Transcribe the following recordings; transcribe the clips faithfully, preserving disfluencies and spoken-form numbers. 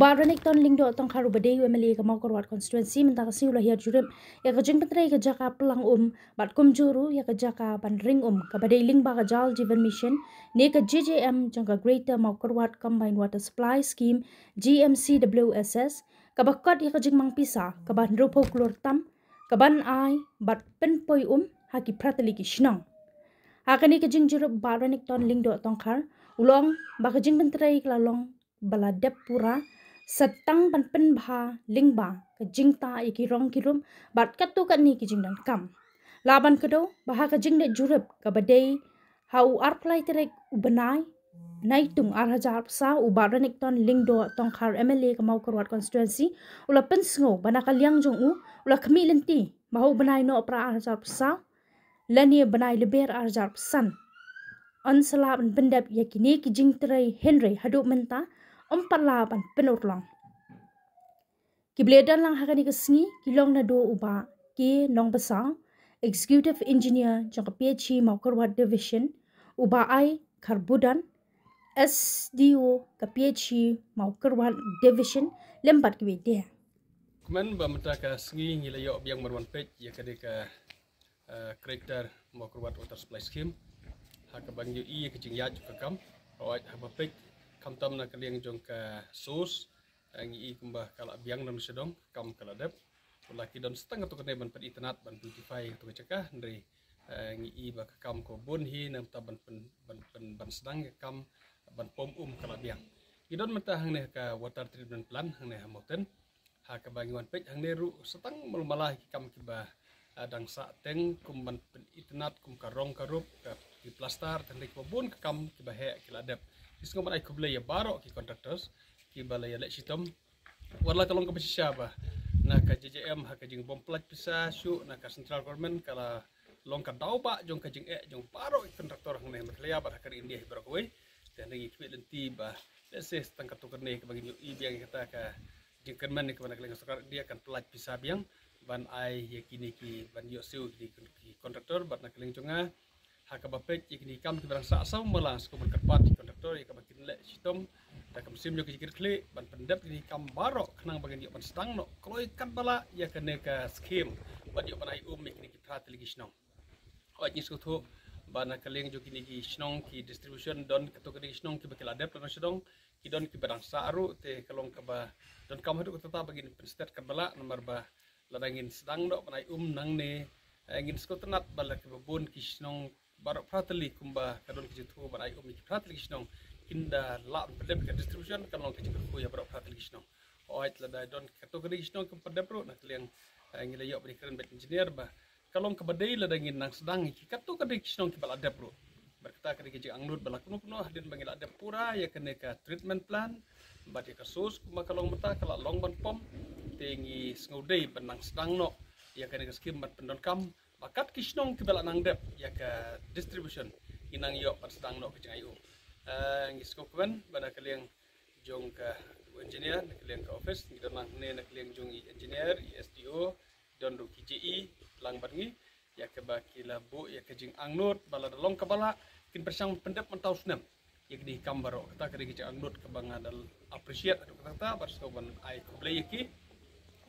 Bah Renikton Lyngdoh Tongkhar uba dei u M L A ka Mawkyrwat constituency mynta ka sngi u la hiar jurip ïa ka jingpyntrei ka jaka plang um bad kumjuh ruh ïa ka jaka ban ring um kaba dei lyngba ka Jal Jeevan Mission ne ka J J M jong ka Greater Mawkyrwat Combined Water Supply Scheme, G M C W S S, kaba kot ïa ka jingmang pisa kaba hynriewphew klur tam kaban ai bad pynpoi um ha ki phra tylli ki shnong. Ha kane ka jingjurip Bah Renikton Lyngdoh Tongkhar u la ong ba ka jingpyntrei ka la long ba la dep pura, sa tang ban pynbha lyngba ka jingtah ïa ki rong ki rum bad katto katne ki jingdonkam. Lah ban kdew ba ha ka jingleit jurip kaba dei ha u arphew lai tarik u bnai Naitung ar hajar arphew saw, u Bah Renikton Lyngdoh Tongkhar M L A ka Mawkyrwat constituency u la pynsngew ba na ka liang jong u u la khmih lynti ba ha u bnai Nohprah ar hajar arphew saw lane bnai Lber ar hajar arphew san yn sa lah ban pyndep ïa kine ki jingtrei, hynrei haduh mynta ym pat lah ban pynurlong. Ki ba la ïadon lang ha kane ka sngi ki long naduh u Bah K Nongbasaw, Executive Engineer jong ka P H E Mawkyrwat Division, u Bah I Kharbudan, S D O ka P H E Mawkyrwat Division, lem bad kiwei de. Kmen ba mynta ka sngi ngi la ïoh biang ban wan peit ïa kane ka, eh, Greater Mawkyrwat Water Supply Scheme. Ha kaba ngi ïohi ïa ka jingïaid jong ka kam, hooid, haba peit khamtam na ka liang jong ka source, eh, ngi i kumba ka la biang na sha dong, ka kam ka la dep. Wat la ki don sa tang katto katne ban pynitynnad, ban beautify katto ka jaka, hynrei, eh, ngi i ba ka kam ka bun hi, nangta ban pyn, ban pyn, ban sdang ïa ka kam ban pom um ka la biang. Ngi don mynta hangne ha ka water treatment plant hangne ha Mawten. Ha kaba ngi wan peit hangne ruh sa tang mala mala ki kam kiba, ah, dang sah teng kum ban pynitynnad kum ka rong ka rup, ka, ki plaster, tang kiba bun ka kam kiba heh ki la dep. Ngi sngew ban ai khublei ïa baroh ki contractors kiba la ïaleh shitom. Wat la ka long kaba shisha ba na ka J J M ha ka jingbym pyllait pisa shuh na ka central government ka la long ka daw ba jong ka jingeh jong baroh ki contractor hangne ha Meghalaya bad ha ka ri India hi baroh kawei. Te ngi khmih lynti ba lehse sa tang katto katne kaba ngi ïohi biang ïa kata ka jingkyrmen kaba na ka liang sorkar India kan pyllait pisa biang ban ai ïa kine ki ban ïoh siew kine ki contractor bad na ka liang jong nga ha kaba peit ïa kine ki kam kiba dang sah saw mala sngewbha ban kyrpad ïa ki contractor ïa kaba kin leh shitom da ka mynsiem jong ka jingkitkhlieh ban pyndep kine ki kam baroh khnang ba ngin ïoh ban sdang noh kloi katba lah ïa kane ka scheme ban ïoh ban ai um ïa kine ki phra tylli ki shnong. Hooid, ngi sngewthuh ba na ka liang jong kine ki shnong ki distribution don katto katne ki shnong kiba ki la dep na sha dong, ki don kiba dang sah ruh, te ka long kaba donkam haduh katta ba ngin pynsted katba lah namar ba lada ngin sdang noh ban ai um nangne, eh, ngin sngewtynnad ba la kiba bun ki shnong baroh phra tylli kumba ka don ka jingthmu ban ai um ïa ki phra tylli ki shnong kin da lah ban pyndep ka distribution, kan long ka jingkyrkhu ïa baroh phra tylli ki shnong. Hooid, lada don katto katne ki shnong kim pat dep ruh na ka liang, eh, ngi la ïoh ban ïakren bad engineer ba ka long kaba dei lada ngin nang sdang ïa ki katto katne ki shnong kiba la dep ruh. Bad kata ka dei ka jingangnud ba la kumno kumno hadien ba ngi la dep pura ïa kane ka treatment plant bad ïa ka source kumba ka long mynta ka la long ban pom, te ngi sngew dei ban nang sdang noh ïa kane ka scheme ban pyndonkam ba kat ki shnong kiba la nang dep ïa ka distribution ngin nang ïoh ban sdang noh ka jingaiu. Eh, ngi sngewkmen ba na ka liang jong ka engineer, na ka liang ka office, ngi don lang ne na ka liang jong i engineer, i S D O, don ruh ki J E lang bad ngi, ïa kaba ki la buh ïa ka jingangnud ba lada long kaba lah kin pyrshang pyndep mynta u snem ïa kine ki kam baroh. Kata ka dei ka jingangnud kaba nga da appreciate haduh katta katta, bad sngewbha ban ai khublei ïa ki.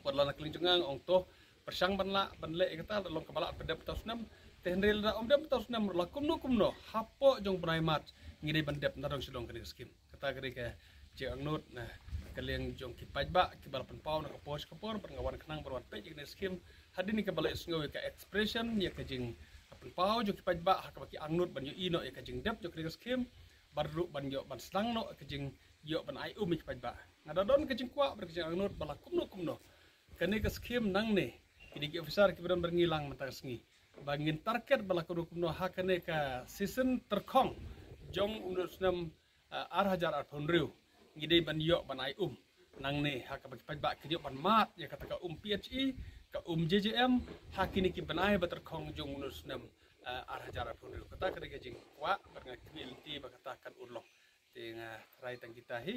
Wat la na ka liang jong nga nga ong to pyrshang ban lah ban leh ïa kata, lada long kaba lah pyndep mynta u snem. Te hynrei lada ym dep mynta u snem ruh la kumno kumno hapoh jong u bnai March ngi dei ban dep na dong sha dong kane ka scheme. Kata ka dei ka jingangnud na ka liang jong ki paidbah kiba la pynpaw na ka por sha ka por bad nga wan khnang ban wan peit ïa kane ka scheme. Hadien kaba la ïohsngew ïa ka expression ïa ka jingpynpaw jong ki paidbah ha kaba ki angnud ban ïohi noh ïa ka jingdep jong kane ka scheme bad ruh ban ïoh ban sdang noh ka jingïoh ban ai um ïa ki paidbah. Nga da don ka jingkwah bad ka jingangnud ba la kumno kumno kane ka scheme nangne kine ki officer kiba don bad ngi lang mynta ka sngi ba ngin target ba la kumno kumno ha kane ka season tyrkhong jong une u snem, ah, ar hajar arphew hynriew ngi dei ban ïoh ban ai um nangne ha kaba ki paidbah kin ïoh ban mad ïa kata ka um P H E, ka um J J M ha kine ki bnai ba tyrkhong jong une u snem, ah, ar hajar arphew hynriew. Kata ka dei ka jingkwah bad nga khmih lynti ba kata kan urlong. Te nga trai tang kita hi.